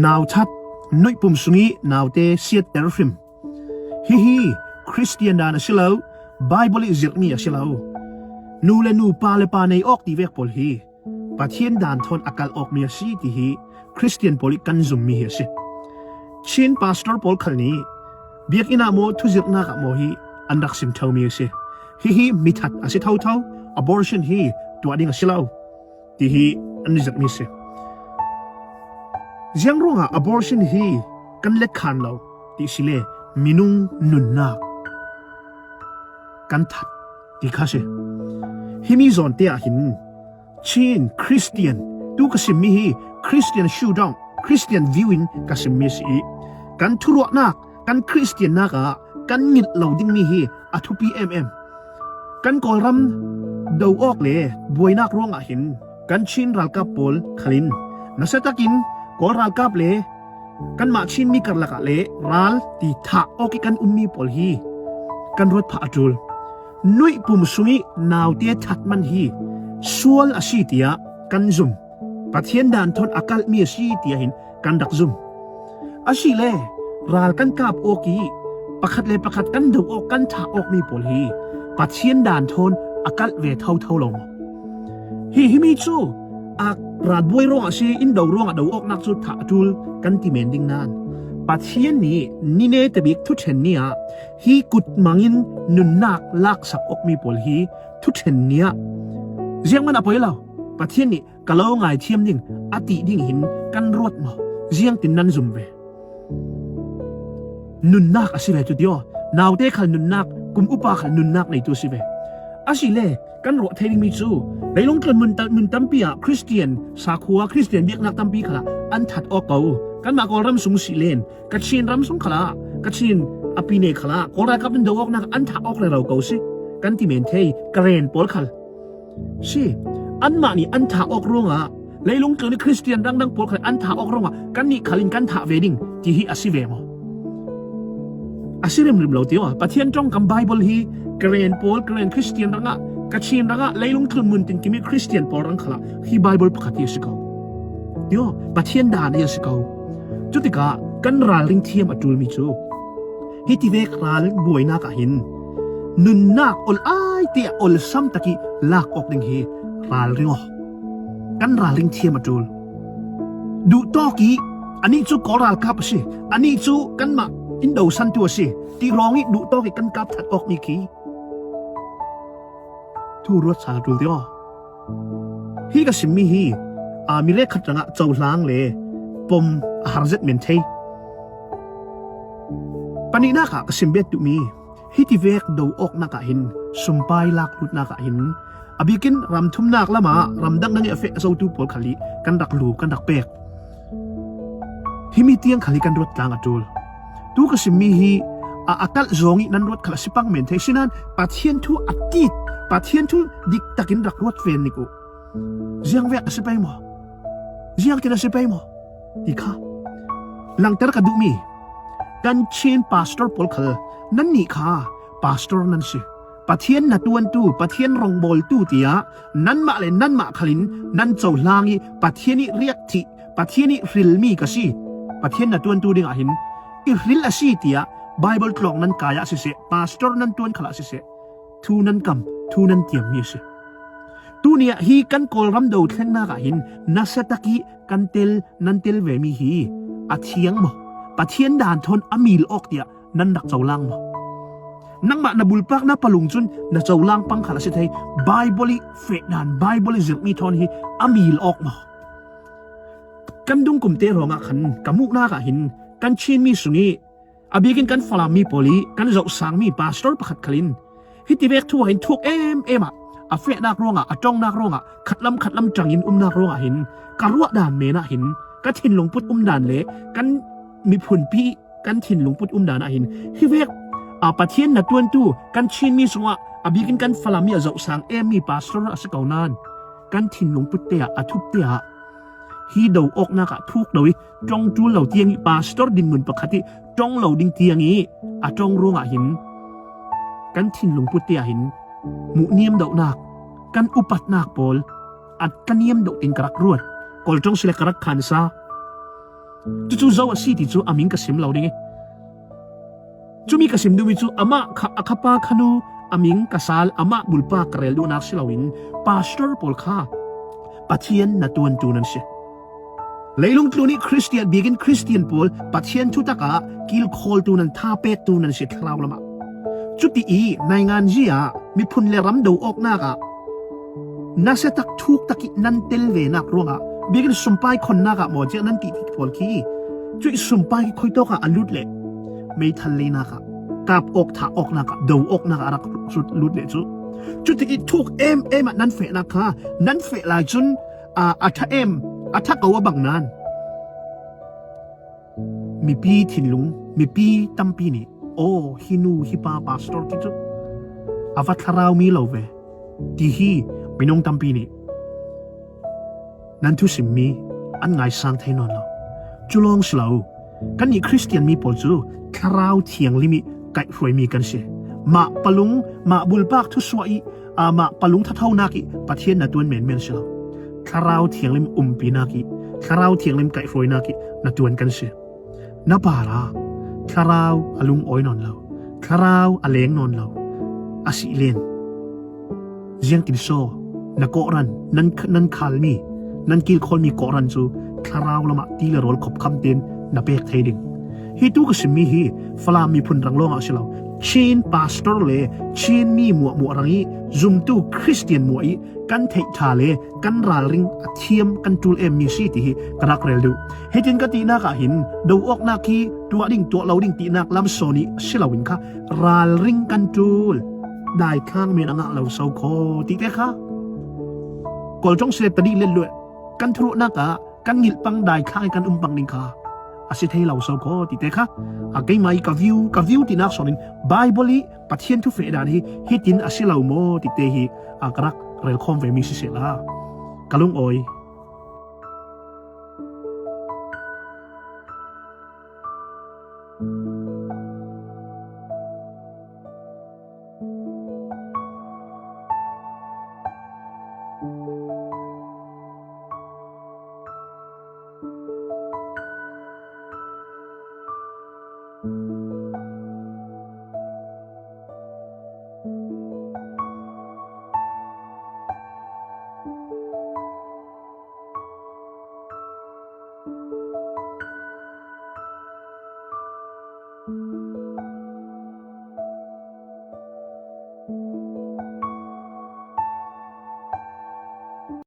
ນາວທັດ ນຸ້ຍປຸ່ມສຸງີ ນາວເຕ ເຊຍດເຕຣະຟຣິມ. ຮີຮີ ຄຣິສຕຽນດານອາຊິລາວ ບາຍບໍລິ ເຊຍດມີອາຊິລາວ. ນູເລນູ ປາເລປາເນຍ ອອກຕີເວກໂປລຮີ. ປະທຽນດານທອນອາກາດອອກເມຍຊີຕີຮີ. ຄຣິສຕຽນໂປລອິກກັນຊຸມມີເຮຊິ. ເຊນປາສໂຕຣໂປລຄັນນີ ບຽກອິນາໂມ ທຸເຊຍນາກະໂມຮີ ອັນດັກຊິມເທົາເມຍຊີ. ຮີຮີ ມີທັດອາຊິເທົາເທົາ ອາໂບຣຊິນຮີ ຕົວດິງອາຊິລາວ. ຕີຮີ ອັນນີ້ຈັກມີເຊ ຈຽງໂຣງອາ ອາໂບຣຊິນຮີ ກັນເລັດຄານລາວ ຕິຊິເລ ມີນຸງນຸນນາກ ກັນທັດ ຕິຄາເຊ ຮີມີຈອນເຕອາຫິນ ເຊນ ຄຣິສຕຽນ ຕູກະຊິມມີຮີ ຄຣິສຕຽນ ຊູດອງ ຄຣິສຕຽນ ວິວອິນ ກະຊິມມີຊີ ກັນທຸຣວະນາກ ກັນຄຣິສຕຽນນາກາ ກັນງິດເຫຼົ່າດິງມີຮີ ອາທຸປີເອັມເອັມ ກັນກອລຣຳ ເດົາອອກເລ ບວຍນາກໂຣງອາຫິນ ກັນເຊນຣາລກາບໂປລຄາລິນ ນາເຊຕາກິນ ກອລຣາລກາບເລ ກັນມາເຊນມີກາລະກະເລ ຣາລ ຕີທາອອກກິກັນອຸມມີໂປລຮີ ກັນລົດພະອາຕູລ ນຸ້ຍປຸ່ມສຸງີ ນາວເຕທັດມັນຮີ ຊວນອາຊີເຕຍ ກັນຊຸມ ປະທຽນດານທອນອາກາດເມຍຊີເຕຍຫິນ ກັນດັກຊຸມ ອາຊີເລ ຣາລກັນກາບໂອກີ ປະຄັດເລປະຄັດກັນເດົາອອກກັນທາອອກມີໂປລຮີ ປະທຽນດານທອນອາກາດເວເທົາເທົາລົງ ຮີຮີມີຈູ ອາກຣາດບວຍໂຣງອາຊີ ອິນເດົາໂຣງອາເດົາອອກນາກຈູທາອາຕູລ ກັນຕິເມນດິງນານ ປະທຽນນີ ນີເນຕະບິກ ທຸເທັນເນຍ ຮີກຸດມາງິນ ນຸນນາກລາກສັກອອກມີໂປລຮີ ທຸເທັນເນຍ ຈຽງມັນອາປອຍລາວ ປະທຽນນີ ກະເລົາງາຍທຽມດິງ ອາຕິດິງຫິນ ກັນຣວດມໍ ຈຽງຕິນນັນຊຸມເວ ນຸນນາກອາຊິເວຕຸດຍອ ນາວເຕຄັນນຸນນາກ ກຸມອຸປາຄັນນຸນນາກໃນຕຸຊິເວ ອາຊິເລ ກັນໂຣເທດິງມີຈູ ໄລລົງເກີນມຶນຕຳ ມຶນຕຳປີອາ ຄຣິສຕຽນ ສາຄົວ ຄຣິສຕຽນ ບຽກນາກຕຳປີຄະລະ ອັນທັດອອກເກົາ ກັນມາກອລຣຳຊຸງຊິເລນ ກະເຊນຣຳຊຸງຄະລະ ກະເຊນອາປີເນຄະລະ ກອລຣາກັບເດີອອກນາກ ອັນທາອອກແລເລົາເກົາຊິ ກັນຕິເມນເທ ກະເຣນໂປລຄະລ ຊີ ອັນມານີ ອັນທາອອກໂຣງອາ ໄລລົງເກີນຄຣິສຕຽນ ດັງດັງໂປລຄະລ ອັນທາອອກໂຣງອາ ກັນນິຄາລິນ ກັນທາເວດິງ ຕິຫິອາຊິເວມໍ ອາຊິລິມລິມເລົາຕິວ ປະທຽນຈ້ອງກຳບາຍບົນຮີ ກະເຣນໂປລ ກະເຣນຄຣິສຕຽນຣັງອາ ກະເຊນຣັງອາ ໄລລົງເກີນມຶນຕິນກິມີຄຣິສຕຽນໂປລຣັງຄະລະ ຮີບາຍບົນປະຄະຕິອາຊິເກົາ ຕິວ ປະທຽນດານອາຊິເກົາ ຈຸຕິກາ ກັນຣາລລິງທຽມອະຕູລມີຈູ ຮີຕິເວກຣາລບວຍນາກອາຫິນ ນຸນນາກ ອົນອາຍເຕອ ອົນຊຳຕະກິ ລາກອອກດິງຮີ ຣາລລິງອອກ ກັນຣາລລິງທຽມອະຕູລ ດຸໂຕກີ ອານິຈຸກອລຣາລກັບອາຊິ ອານິຈຸກັນມາ ອິນໂດສັນຕຸອາຊິ ຕິຣອງອິດຸໂຕກີ ກັນກັບທັດອອກມີຄີ ທູຣວດສາລະຕູລຕິອ ຮີກະຊິມມີຮີ ອາມິເລກຄັດຣະງະ ເຈົ້າລາງເລ ປົມອາຫາຣເຈັດເມັນເທ ປະນິນາກະກະຊິມເບດຕຸມີ ຮີຕິເວກເດົາອອກນາກອາຫິນ ຊຸມປາຍລາກລຸດນາກອາຫິນ ອາບີກິນ ຣຳທຸມນາກລະມາ ຣຳດັງດັງອາເຟະເຊົາຕູໂປລຄາລີ ກັນດັກລູ ກັນດັກເປກ ຮີມີຕຽງຄາລີກັນຣວດຕາງອະຕູລ ຕູກະຊິມມີຮີ ອາອາກັດໂຈງິນຣວດຄາລາຊິປັງເມັນເທຊິນານ ປະທຽນທູອາຕິດ ປະທຽນທູດິກຕາກິນລັກຣວດເຟນນິໂກ ຈຽງແວກອາຊິໄປມໍ ຈຽງກິນອາຊິໄປມໍ ອີຄາ ລັງຕະລະກະດຸມີ ກັນເຊນປາສໂຕຣໂປລຄາລ ນັນນິຄາ ປາສໂຕຣນັນຊິ ປະທຽນນະຕວນຕູ ປະທຽນຣອງໂບລຕູຕິອາ ນັນມະເລ ນັນມະຄາລິນ ນັນເຈົ້າລາງອີ ປະທຽນນິຣຽກທິ ປະທຽນນິຣິລມີກະຊີ ປະທຽນນະຕວນຕູດິງອາຫິນ ອິຣິລອາຊີຕິອາ ບາຍບົນກລອງນັນກາຍະຊິເຊ ປາສໂຕຣນັນຕວນຄາລາຊິເຊ ທູນັນກຳ ທູນັນຕຽມມີຊິ ຕູເນຍ ຮີກັນໂກລຣຳໂດເທັງນາກອາຫິນ ນາເຊຕະກິ ກັນເຕັລ ນັນເຕັລເວມີຮີອາທຽງມໍ ປະທຽນດານທົນອາມີລອອກເຕຍ ນັນດັກເຈົ້າລາງມໍ ນັງມະນະບຸລປາກນະປະລຸງຈຸນ ນະເຈົ້າລາງປັງຄາລາຊິໄທ ບາຍບໍລິເຟດານ ບາຍບໍລິເຊກມີທອນຮີ ອາມີລອອກມໍ ກັນດຸງກຸມເຕໂຮງະຄັນ ກະມຸນາກະຫິນ ກັນຊີນມີສຸງີ ອາບີກິນກັນຟາລາມີໂປລີ ກັນເຈົ້າສາງມີປາສໂຕຣປະຄັດຄະລິນ ຮີຕິເວກທູອາຫິນທຸກເອມເອມະ ອາເຟະນາກໂຣງອາ ອາຕອງນາກໂຣງອາ ຄັດລຳຄັດລຳຈັງຍິນອຸມນາກໂຣງອາຫິນ ກະຣວະດານເມນາຫິນ ກະທິນລົງປຸດອຸມດານເລ ກັນມີພຸນປີ ກັນທິນລຸງປຸດອຸມດານອາຫິນ ຮີເວກ ອາປະທຽນນະຕວນຕູ ກັນຊີນມີສຸງອາ ອາບີກິນກັນຟາລາມີອາເຈົ້າສາງເອມມີປາສໂຕຣອາຊິເກົານານ ກັນທິນລຸງປຸດເຕອາ ອາທຸບເຕອາ ຮີເດົາອອກນາກະທຸກເດົາ ຕອງຈູເຫຼົ່າຕຽງອີ ປາສໂຕຣດິນມຸນປະຄະຕິ ຕອງເຫຼົ່າດິງຕຽງອີ ອາຕອງໂຣງອາຫິນ ກັນທິນລຸງປຸດເຕອາຫິນ ມຸນຽມເດົານາກ ກັນອຸປັດນາກໂປລ ອັດກະນຽມເດົາຕິງກະລັກຣວດ ໂກລຕອງຊິເລກະລັກຄານຊາ Chu chu zo a si ti chu a ming ka sim lo ding e. Chu mi ka sim du mi chu amah kha a khapa khanu a ming ka sal amah bulpa ka rel du nak si lo in pastor pawl kha Pathian na tuan tu nan si. Leilung tlu ni Christian bikin Christian pawl Pathian thu taka kil khol tu nan tha pek tu nan si thlarau lama. Chuti i naingan zia mi phun le ram do ok naka nasa tak thuk taki nan tel ve nak ruanga bikin sumpai khon naka mo je nan ti ti pawl ki. Chu i sumpai ki khoi toka a lut le mei thal le naka kap ok tha ok naka do ok naka rak sut lut le chu. Chuti i thuk em em nan fe naka nan fe lai chun a a tha em a tha ka wa bang nan. Mipi thinlung mipi tampi ni o hi nu hi pa pastor ki chu a va thlarau mi lo ve ti hi mi nong tampi ni. Nan thu sim mi an ngai sang thei non lo. Chu long si lo. Kan ni Christian mi pawl chu thlarau thiang lim i kai hruai mi kan si. Ma palung ma bulpak thu sua i a ma palung thathau nak i Pathian na tuan men men si lo. Thlarau thiang lim umpi nak i thlarau thiang lim kai hruai nak i na tuan kan si. Na para thlarau a lung oi non lo. Thlarau a leng non lo. A si len. Ziang kin so na ko ran nan nan khal mi nan kil khol mi ko ran chu thlarau lama ti le rol khop kham ten na pek thei ding. Hi tu ka sim mi hi Falam mi phun rang long a si lo. Chin pastor le Chin mi mua mua rang i zum tu Christian mua i kan thei tha le kan ral ring a thiam kan tul em mi si ti hi ka rak rel du. Hi tin ka ti nak a hin do ok nak hi tua ding tua lo ding ti nak lam so ni si lo in kha ral ring kan tul. Dai khang men anga lo so kho ti te kha. Kol jong se ta di le lue kan thru nak a kan ngil pang dai khang kan um pang ding kha. A si thei lo so kho ti te kha. A kei mai ka view ka view ti nak so nin Bible i Pathian thu fe dan hi hi tin a si lo mo ti te hi a ka rak rel khom ve mi si se la. Ka lung oi.